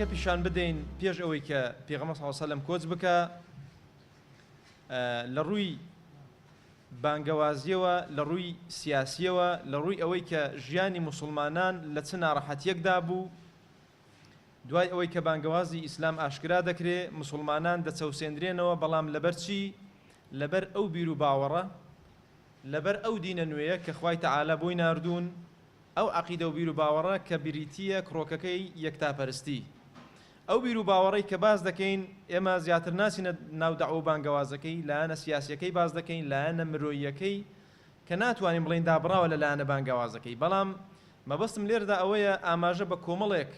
واقیعەکە پیشان بدەین پێش ئەوەی کە پێغەمبەر صلی اللە علیه و سلم کۆچ بکا لە ڕووی بانگەوازیەوە لە ڕووی سیاسیەوە لە ڕووی ئەوەی کە ژیانی موسڵمانان لە چ ناڕەحەتیەکدا بوو دوای ئەوەی کە بانگەوازی ئیسلام ئاشکرا دەکرێ موسڵمانان دەچەوسێندرێنەوە بەڵام لەبەر چی؟ لەبەر ئەو بیروباوەڕە لەبەر ئەو دینە نوێیە کە خوای تەعالا بۆی ناردوون ئەو عەقیدە و بیروباوەڕە کە بریتییە کڕۆکەکەی یەکتاپەرستی. ئەو بیروباوەڕەی کە باس دەکەین ئێمە زیاتر ناچینە ناو دەعوە و بانگەوازەکەی، لایەنە سیاسییەکەی باس دەکەین، لایەنە مرۆییەکەی کە ناتوانین بڵێین دابڕاوە لە لایەنە بانگەوازەکەی، بەڵام مەبەستم لێرەدا ئەوەیە ئاماژە بە کۆمەڵێک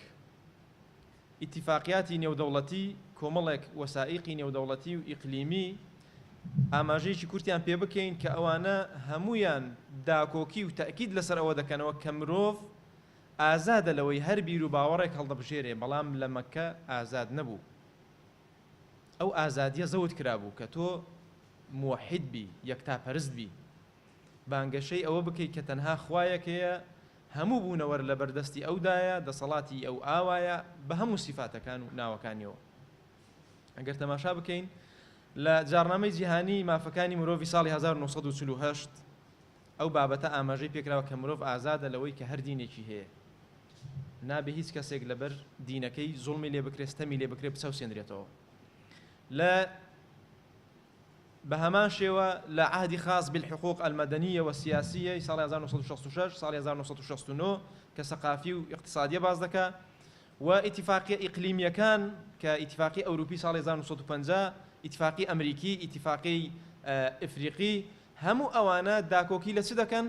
ئیتیفاقیاتی نێودەوڵەتی، کۆمەڵێک وەسائیقی نێودەوڵەتی و ئیقلیمی ئاماژەیەکی کورتیان پێ بکەین کە ئەوانە هەموویان داکۆکی و تەئکید لەسەر ئەوە دەکەنەوە کە مرۆڤ ئازادە لەوەی هەر بیر و باوەڕێک هەڵدەبژێرێ، بەڵام لە مەککە ئازاد نەبوو. ئەو ئازادییە زەوت کرابوو کە تۆ موەحید بی، یەکتاپەرست بی. بانگەشەی ئەوە بکەی کە تەنها خوایەک هەیە، هەموو بوونەوەر لەبەر دەستی ئەودایە، دەسەڵاتی ئەو ئاوایە، بە هەموو سیفاتەکان و ناوەکانیەوە. ئەگەر تەماشا بکەین لە جاڕنامەی جیهانی مافەکانی مرۆڤی ساڵی 1948 ئەو بابەتە ئاماژەی پێکراوە کە مرۆڤ ئازادە لەوەی کە هەر دینێکی هەیە. نابێ هیچ کەسێک لەبەر دینەکەی زوڵمی لێ بکرێ، ستەمی لێ بکرێ، بچەوسێنرێتەوە. لە بە هەمان شێوە لە عهدی خاص بالحقوق المدنیە والسیاسیە ی ساڵی 1966 ساڵی 1969 کە سەقافی و ئیقتسادیە باس دەکا و ئیتیفاقیە ئیقلیمیەکان کە ئیتیفاقی ئەوروپی ساڵی 1950 ئیتیفاقی ئەمریکی ئیتیفاقی ئەفریقی هەموو ئەوانە داکۆکی لە چ دەکەن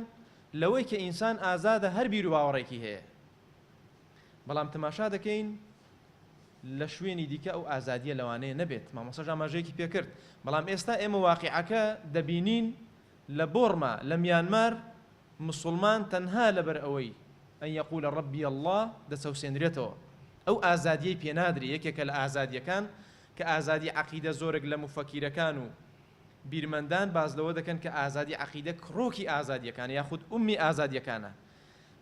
لەوەی کە ئینسان ئازادە هەر بیروباوەڕێکی هەیە بەڵام تەماشا دەکەین لە شوێنی دیکە ئەو ئازادیە لەوانەیە نەبێت، مامۆستاش ئاماژەیەکی پێکرد، بەڵام ئێستا ئێمە واقیعەکە دەبینین لە بۆرما، لە میانمار مسوڵمان تەنها لەبەر ئەوەی ان یقول ربی اللە دەچەوسێنرێتەوە، ئەو ئازادیەی پێنادرێ، یەکێکە لە ئازادیەکان کە ئازادی عەقیدە زۆرێک لە موفەکیرەکان و بیرمەندان باس لەوە دەکەن کە ئازادی عەقیدە کڕۆکی ئازادیەکانە یاخود ئومی ئازادیەکانە،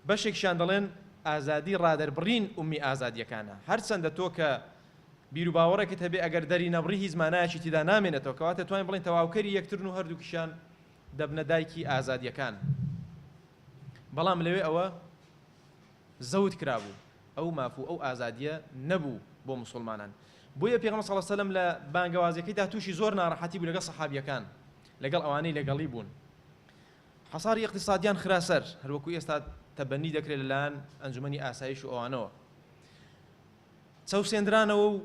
بەشێکیشیان دەڵێن ئازادی ڕادەربڕین ئومی ئازادییەکانە. هەرچەندە تۆ کە بیروباوەڕێکت هەبێ ئەگەر دەری نەبڕی هیچ مانایەکی تیدا نامێنێتەوە، کەواتە توانین بڵێین تەواوکەری یەکترن و هەردووکیشیان دەبنە دایکی ئازادییەکان. بەڵام لەوێ ئەوە زەوت کرابوو، ئەو ماف و ئەو ئازادییە نەبوو بۆ موسوڵمانان. بۆیە پێغەمبەر صلی اللە علیە وسلم لە بانگەوازیەکەیدا تووشی زۆر ناڕەحەتی بوو لەگەڵ سەحابییەکان، لەگەڵ ئەوانەی لەگەڵی بوون. حەساری ئیقتیسادیان خرا سەر، هەروەکو ئێستا تەبەنی دەکرێت لەلایەن ئەنجومەنی ئاسایش و ئەوانەوە. چەوسێندرانەوە و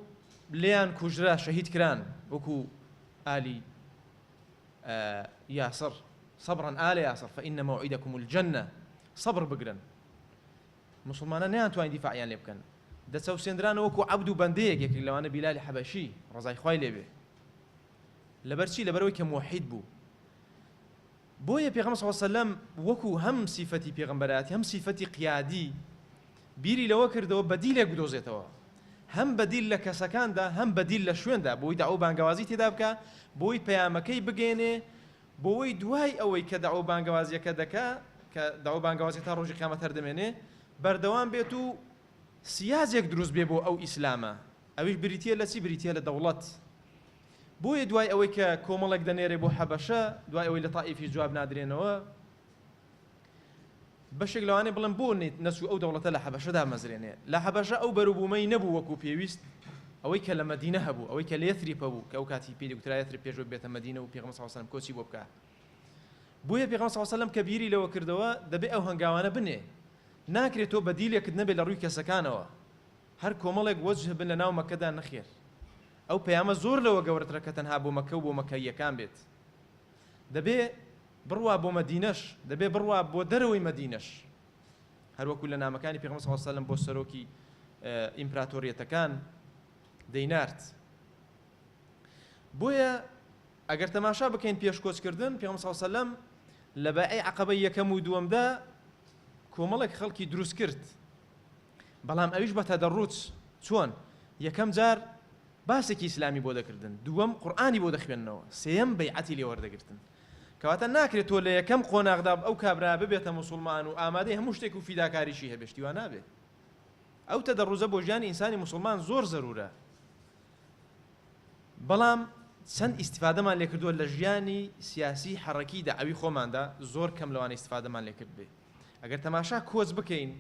لێیان کوژرا، شەهید کران، وەکو ئالی یاسر، صبرا آل یاسر فإن موعدکم الجنە، سەبر بگرن. موسڵمانان نەیانتوانی دیفاعیان لێ بکەن، دەچەوسێندرانەوە وەکو عەبد و بەندەیەک، یەکێک لەوانە بیلالی حەبەشی، ڕەزای خوای لێ بێ. لەبەر چی؟ لەبەرئەوەی کە موەحید بوو. بۆیە پێغەمبەر صلی اللە علیە وسلم وەکو هەم سیفەتی پێغەمبەرایەتی هەم سیفەتی قیادی بیری لەوە کردەوە بەدیلێک بدۆزێتەوە هەم بەدیل لە کەسەکاندا هەم بەدیل لە شوێندا بۆی دەعوە و بانگەوازی تێدا بکا بۆی پەیامەکەی بگەیەنێ بۆی دوای ئەوەی کە دەعوە و بانگەوازیەکە دەکا کە دەعوە و بانگەوازی تا ڕۆژی قیامەت هەر دەمێنێ بەردەوام بێت و سیاجێک دروست بێ بۆ ئەو ئیسلامە ئەویش بریتیە لە چی بریتیە لە دەوڵەت بۆیە دوای ئەوەی کە کۆمەڵێک دەنێرێ بۆ حەبەشە، دوای ئەوەی لە تائیفیش جواب نادرێنەوە، بەشێک لەوانەیە بڵێن بۆ نەچوو ئەو دەوڵەتە لە حەبەشە دامەزرێنێ؟ لە حەبەشە ئەو بەروبوومەی نەبوو وەکو پێویست، ئەوەی کە لە مەدینە هەبوو، ئەوەی کە لە یەثریب هەبوو، کە ئەو کاتی پێی دەگوترا یەثریب پێش ئەوەی بێتە مەدینە و پێغەمبەر صلی اللە علیە وسلم کۆچی بۆ بکا. بۆیە پێغەمبەر صلی اللە علیە وسلم کە بیری لەوە کردەوە دەبێ ئەو هەنگاوانە بنێ. ناکرێ تۆ بەدیلێکت نەبێ لە ڕووی کەسەکانەوە. هەر کۆمەڵێک وەجه بن لە ناو مەککەدا نەخێر. ئەو پەیامە زۆر لەوە گەورەترە کە تەنها بۆ مەککە و بۆ مەککەییەکان بێت. دەبێ بڕوا بۆ مەدینەش، دەبێ بڕوا بۆ دەرەوەی مەدینەش. هەروەکو لە نامەکانی پێغەمبەر صلی اللە علیە وسلم بۆ سەرۆکی ئیمپراتۆریەتەکان دەینارد. بۆیە ئەگەر تەماشا بکەین پێش کۆچکردن پێغەمبەر صلی اللە علیە وسلم لە بەیعەی عەقەبەی یەکەم و دووەمدا کۆمەڵێک خەڵکی دروست کرد. بەڵام ئەویش بە تەدەڕوج، چۆن؟ یەکەم جار باسێکی ئیسلامی بۆ دەکردن، دووەم قورئانی بۆ دەخوێندنەوە، سێیەم بەیعەتی لێ وەردەگرتن. کەواتە ناکرێت تۆ لە یەکەم قۆناغدا ئەو کابرایە ببێتە موسوڵمان و ئامادەی هەموو شتێک و فیداکاریشی هەبێ، شتی وا نابێ. ئەو تەدەڕوجە بۆ ژیانی ئینسانی موسڵمان زۆر زەرورە بەڵام چەند ئیستیفادەمان لێکردووە لە ژیانی سیاسی حەڕەکی دەعەوی خۆماندا زۆر کەم لەوانە ئیستیفادەمان لێکردبێ ئەگەر تەماشا کۆچ بکەین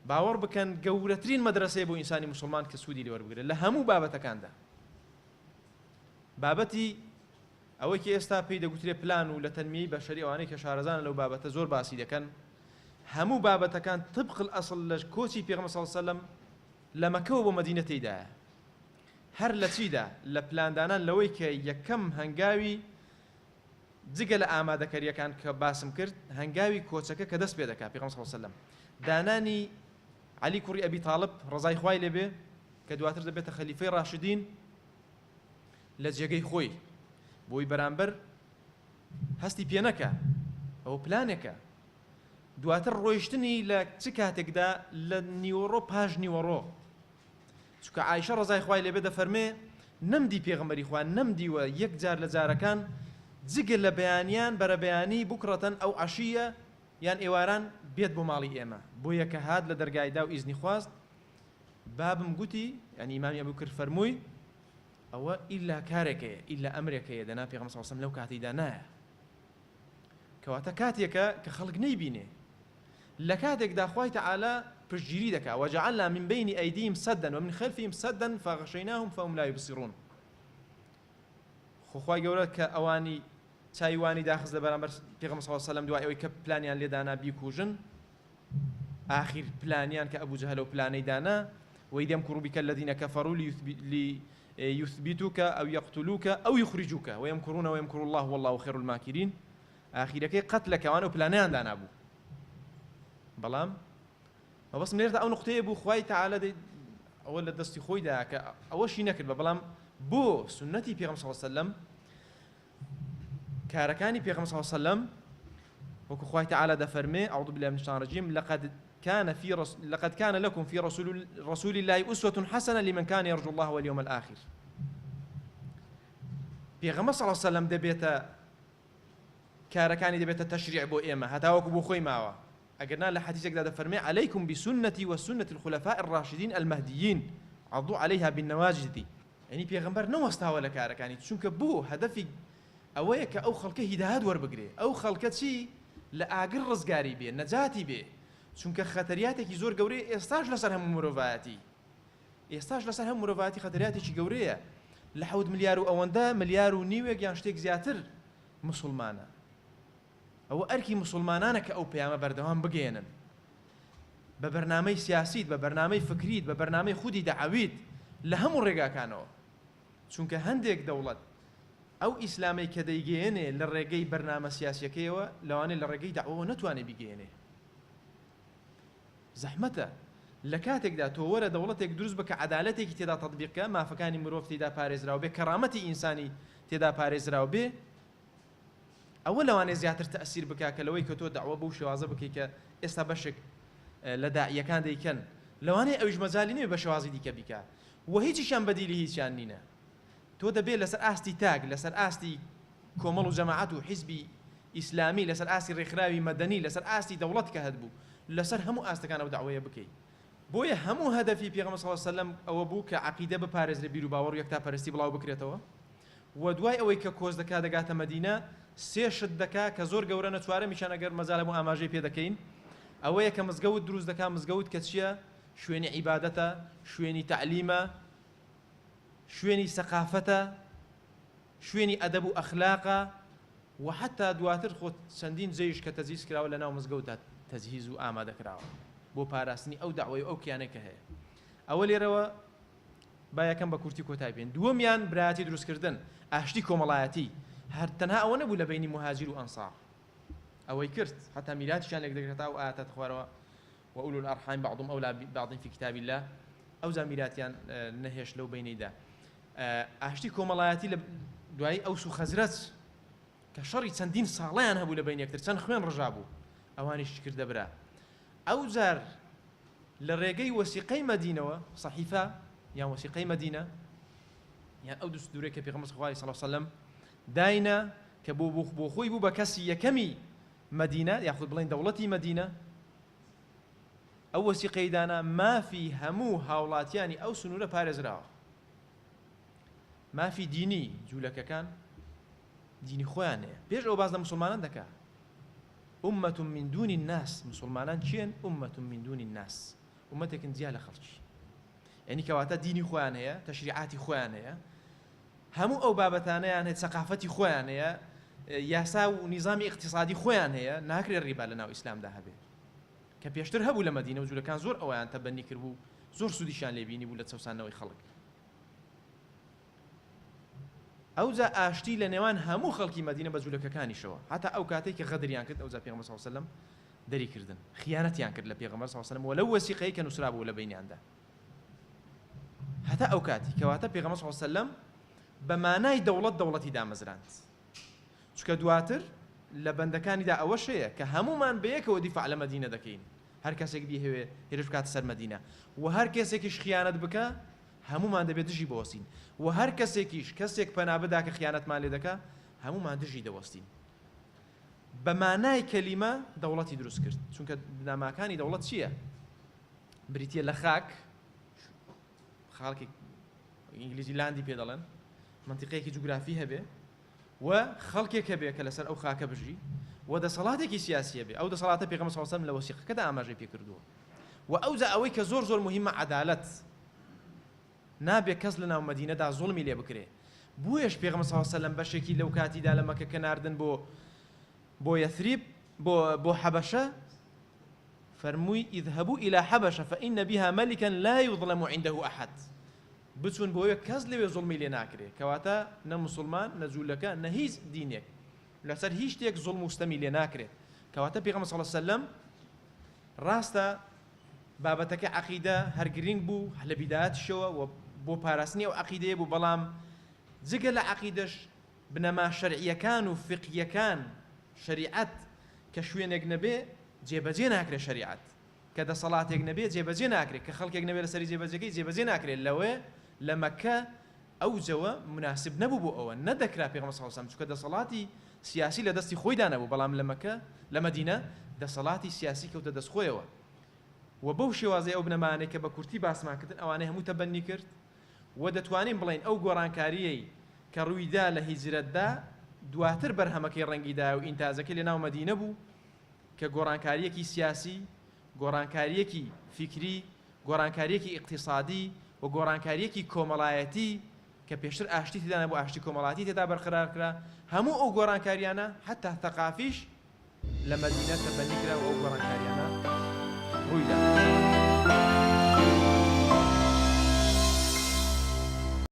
باوەڕ بکەن گەورەترین مەدرەسەیە بۆ ئینسانی موسڵمان کە سوودی لێوەربگرێت لە هەموو بابەتەکاندا بابەتی ئەوەی کە ئێستا پێی دەگوترێ پلان و لە تەنمیەی بەشەری ئەوانەی کە شارەزانە لەو بابەتە زۆر باسی دەکەن هەموو بابەتەکان طبق الاصل لە کۆچی پێغەمبەر صلی اللە علیه وسلم لە مەکەوە بۆ مەدینە تێیدایە هەر لە چیدا لە پلاندانان لەوەی کە یەکەم هەنگاوی جگە لە ئامادەکەریەکان کە باسم کرد هەنگاوی کۆچەکە کە دەست پێ دەکا پێغەمبەر صلی اللە علیه وسلم دانانی عەلی کوڕی ئەبی تاڵب ڕەزای خوای لێ بێ کە دواتر دەبێتە خەلیفەی ڕاشدین لە جێگەی خۆی بۆی بەرامبەر هەستی پێ نەکا ئەوە پلانێکە دواتر ڕۆیشتنی لە چ کاتێکدا لە نیوەڕۆ پاش نیوەڕۆ چونکە عائیشە ڕەزای خوای لێبێ دەفەرمێ نەمدی پێغەمبەری خوا نەمدیوە یەک جار لە جارەکان جگە لە بەیانیان بەرەبەیانی بکرەتەن ئەو عەشیە یان ئێواران بێت بۆ ماڵی ئێمە بۆیە کە هات لە دەرگایدا و ئیزنی خواست بابم گوتی یانی ئیمامی ئەبوبکر فەرمووی ئەوە ئیلا کارێک هەیە ئیلا ئەمرێک هەیە دەنا پێغەمبەر صلی اللە علیه و سلم لەو کاتەیدا نایە کەواتە کاتێکە کە خەڵک نەیبینێ لە کاتێکدا خوای تەعالا پشتگیری دەکا وجعلنا من بین ایدیهم سدا ومن خلفهم سدا فاغشیناهم فهم لا یبصرون خۆ خوای گەورە کە ئەوانی چاوی وانی داخست لە بەرامبەر پێغەمبەر صلی اللە علیه و سلم دوای ئەوەی کە پلانیان لێدانا بیکوژن ئاخیر پلانیان کە ئەبو جەهل ئەو پلانەی دانا، وإذ يمكر بك الذين كفروا ليثبتوك أو يقتلوك أو يخرجوك ويمكرون ويمكر الله والله خير الماكرين ئاخیرەکەی قەتلە کە ئەوان ئەو پلانەیان دانابوو بەڵام مەبەستم لێرەدا ئەو نقطەیە بوو خوای تەعالا ئەوە لە دەستی خۆیدا کە ئەوەشی نەکرد بە بەڵام بۆ سنەتی پێغەمبەر صلی الله علیه وسلم کارەکانی پێغەمبەر صلی اللە علیه وسلم وەکو خوای تعالی دەفەرمێ اعوذ بالله من الشیطان الرجیم لقد كان في رس... لقد كان لكم في رسول رسول الله أسوة حسنة لمن كان يرجو الله واليوم الآخر پێغەمبەر صلی الله علیه وسلم دەبێتە کارەکانی دەبێتە تەشریع بۆ ئێمە هەتاوەکو بۆ خۆی ماوە ئەگەرنا لە حەدیثێکدا دەفەرمێ عليكم بسنتي وسنة الخلفاء الراشدين المهديين عضوا عليها بالنواجذ یانی پێغەمبەر نەوەستاوە لە کارەکانی چونکە بۆ هەدەفی ئەوەیە کە ئەو خەڵکە هیدایەت وەربگرێ ئەو خەڵکە چی لە ئاگر ڕزگاری بێ نەجاتی بێ چونکە خەتەریاتێکی زۆر گەورەیە ئێستاش لەسەر هەموو مرۆڤایەتی ئێستاش لەسەر هەموو مرۆڤایەتی خەتەریاتێکی گەورەیە لە حەوت ملیار و ئەوەندە ملیار و نیوێک یان شتێک زیاتر مسوڵمانە ئەوە ئەرکی موسوڵمانانە کە ئەو پەیامە بەردەوام بگەیەنن بە بەرنامەی سیاسیت، بە بەرنامەی فکریت، بە بەرنامەی خودی دەعەویت لە هەموو ڕێگاکانەوە. چونکە هەندێک دەوڵەت ئەو ئیسلامەی کە دەیگەیەنێ لە ڕێگەی بەرنامە سیاسیەکەیەوە لەوانەیە لە ڕێگەی دەعوەوە نەتوانێ بیگەیەنێ. زەحمەتە. لە کاتێکدا تۆ وەرە دەوڵەتێک دروست بکە عەدالەتێکی تێدا تەتبیق کە، مافەکانی مرۆڤ تێیدا پارێزراو بێ، کەرامەتی ئینسانی تێدا پارێزراو بێ، ئەوە لەوانەیە زیاتر تەئسیر بکا کە لەوەی کە تۆ دەعوە بەو شێوازە بکەی کە ئێستا بەشێک لە داعیەکان دەیکەن لەوانەیە ئەویش مەجالی نەبێ بە شێوازی دیکە بیکا و هیچیشیان بەدیلی هیچیان نینە تۆ دەبێ لەسەر ئاستی تاک لەسەر ئاستی کۆمەڵ و جەماعەت و حیزبی ئیسلامی لەسەر ئاستی ڕێکخراوی مەدەنی لەسەر ئاستی دەوڵەت کە هەتبوو لەسەر هەموو ئاستەکان ئەو دەعوەیە بکەی بۆیە هەموو هەدەفی پێغەمبەر صلی اللە علیە وسلم ئەوە بوو کە عەقیدە بپارێزرێ بیروباوەڕ و یەکتاپەرستی بڵاو بکرێتەوە و دوای ئەوەی کە کۆچ دەکا دەگاتە مەدینە سێ شت دەکا کە زۆر گەورەنە چوارەمیشیان ئەگەر مەجال هەبوو ئاماژەی پێ دەکەین ئەوەیە کە مزگەوت دروست دەکا مزگەوت کە چییە شوێنی عیبادەتە شوێنی تەعلیمە شوێنی سەقافەتە شوێنی ئەدەب و ئەخلاقە و حەتا دواتر خۆ چەندین جەیش کە تەجهیز کراوە لەناو مزگەوتدا تەجهیز و ئامادە کراوە بۆ پاراستنی ئەو دەعوەی و ئەو کیانەی کە هەیە ئەوە لێرەوە با یەکەم بە کورتی کۆتای بێن دووەمیان برایەتی دروستکردن ئاشتی کۆمەڵایەتی هەر تەنها ئەوە نەبوو لە بەینی موهاجیر و ئەنسار ئەوەی کرد حتا میراتیشیان لێک دەگرت هەتا ئەو ئایەتە خوارەوە وأولو الأرحام بعضهم أولى ببعض في كتاب الله ئەوجا میراتیان نەهێشت لەو بەینەیدا ئاشتی کۆمەڵایەتی لە دوایی ئەوس و خەزرەج کە شەڕی چەندین ساڵیان هەبوو لە بین یەکتر چەند خوێن ڕژا بوو ئەوانیش کردە برا ئەو جار لە ڕێگەی وەسیقەی مەدینەوە صحیفە یان وەسیقەی مەدینە یان ئەو دەستوورەی کە پێغەمبەر خوای صلی الله علیه وسلم داینا کە بۆ بۆ خۆی بوو بە کەسی یەکەمی مەدینە یاخود بڵێن دەوڵەتی مەدینە. ئەو وەسیقەی دانا مافی هەموو هاوڵاتیانی ئەو سنوورە پارێزراوە. مافی دینی جوولەکەکان دینی خۆیان هەیە. پێش ئەوە باس لە موسڵمانان دەکا. امة من دون الناس، موسڵمانان کێن؟ امة من دون الناس، ئوممەتێکن جیا لە خەڵکی. یعنی کەواتە دینی خۆیان هەیە، تەشریعاتی خۆیان هەیە، هەموو ئەو بابەتانەیان هەیە، سەقافەتی خۆیان هەیە، یاسا و نیزامی ئیقتیسادی خۆیان هەیە، ناکرێت ڕیبا لەناو ئیسلامدا هەبێ. کە پێشتر هەبوو لە مەدینە و جولەکان زۆر ئەوەیان تەبەنی کردبوو، زۆر سوودیشیان لێ بینیبوو لە چەوساندنەوەی خەڵک. ئەوجا ئاشتی لە نێوان هەموو خەڵکی مەدینە بە جولەکەکانیشەوە، هەتا ئەو کاتەی کە غەدریان کرد، ئەوجا پێغەمبەر صلی اللە علیە وسلم دەری کردن، خیانەتیان کرد لە پێغەمبەر صلی اللە علیە وسلم و لەو وەسیقەی کە نووسرابوو لە بەینیاندا هەتا ئەو کاتی. کەواتە پێغەمبەر صلی اللە علیە وسلم بە مانای دەوڵەت دەوڵەتی دامەزراند، چونکە دواتر لە بەندەکانیدا ئەوەش هەیە کە هەموومان بەیەکەوە دیفاع لە مەدینە دەکەین، هەر کەسێک بیهەوێ هێرش بکاتە سەر مەدینە و هەر کەسێکیش خیانەت بکا هەموومان دەبێ دژی بوەستین و هەر کەسێکیش کەسێک پەنا بدا کە خیانەتمان لێ دەکا هەموومان دژی دەوەستین. بە مانای کەلیمە دەوڵەتی دروست کرد، چونکە بنەماکانی دەوڵەت چییە؟ بریتییە لە خاک، خاڵکی ئینگلیزی land ی پێ دەڵێن، مەنتیقەیەکی جوگرافی هەبێ و خەڵکێک هەبێ کە لەسەر ئەو خاکە بژی و دەسەڵاتێکی سیاسی هەبێ. ئەو دەسەڵاتە پێغەمبەر صلی اللە علیه و سلم لە وەسیقەکەدا ئاماژەی پێ کردووە. و ئەوجا ئەوەی کە زۆر زۆر موهیمە عەدالەت، نابێ کەس لەناو مەدینەدا زوڵمی لێ بکرێ. بۆیەش پێغەمبەر صلی اللە علیه و سلم بەشێکی لەو کاتیدا لە مەکە کە ناردن بۆ بۆ یەثریب بۆ بۆ حەبەشە فەرمووی اذهبوا الی حبشە فان بها ملکا لا یظلم عنده احد، بچون بۆ وێ کەس لەوێ زوڵمی لێ ناکرێ. کەواتە نە موسڵمان نە جوولەکە نە هیچ دینێک لەسەر هیچ شتێک زوڵم و ستەمی لێ ناکرێت. کەواتە پێغەمبەر صلی اللە علیه و سلم ڕاستە بابەتەکە عەقیدە هەر گرینگ بوو لە بیدایەتیشەوە و بۆ پاراستنی ئەو عەقیدەیە بوو، بەڵام جگە لە عەقیدەش بنەما شەرعییەکان و فیقهییەکان، شەریعەت کە شوێنێک نەبێ جێبەجێ ناکرێ، شەریعەت کە دەسەڵاتێک نەبێ جێبەجێ ناکرێ، کە خەڵکێک نەبێ لەسەری جێبەجێکەی جێبەجێ ناکرێ، لەوێ لە مەککە ئەو جەوە موناسب نەبوو بۆ ئەوە، نەدەکرا پێغەمبەر صلی اللە علیە وسلم چونکە دەسەڵاتی سیاسی لە دەستی خۆیدا نەبوو، بەڵام لە مەکە لە مەدینە دەسەڵاتی سیاسی کەوتە دەست خۆیەوە و بەو شێوازەی ئەو بنەمایانەی کە بە کورتی باسمان کردن ئەوانەی هەموو تەبەنی کرد و دەتوانین بڵێین ئەو گۆڕانکارییەی کە ڕوویدا لە هیجرەتدا دواتر بەرهەمەکەی ڕەنگی دایە و ئینتاجەکەی لە ناو مەدینە بوو کە گۆڕانکارییەکی سیاسی، گۆڕانکارییەکی فیکری، گۆڕانکارییەکی ئیقتیسادی و گۆڕانکارییەکی کۆمەڵایەتی کە پێشتر ئاشتی تێدا نەبوو ئاشتی کۆمەڵاتی تێدا بەرقەرار کرا، هەموو ئەو گۆڕانکارییانە حەتا ثەقافیش لە مەدینە تەبەنی کرا و ئەو گۆڕانکارییانە ڕوویدا.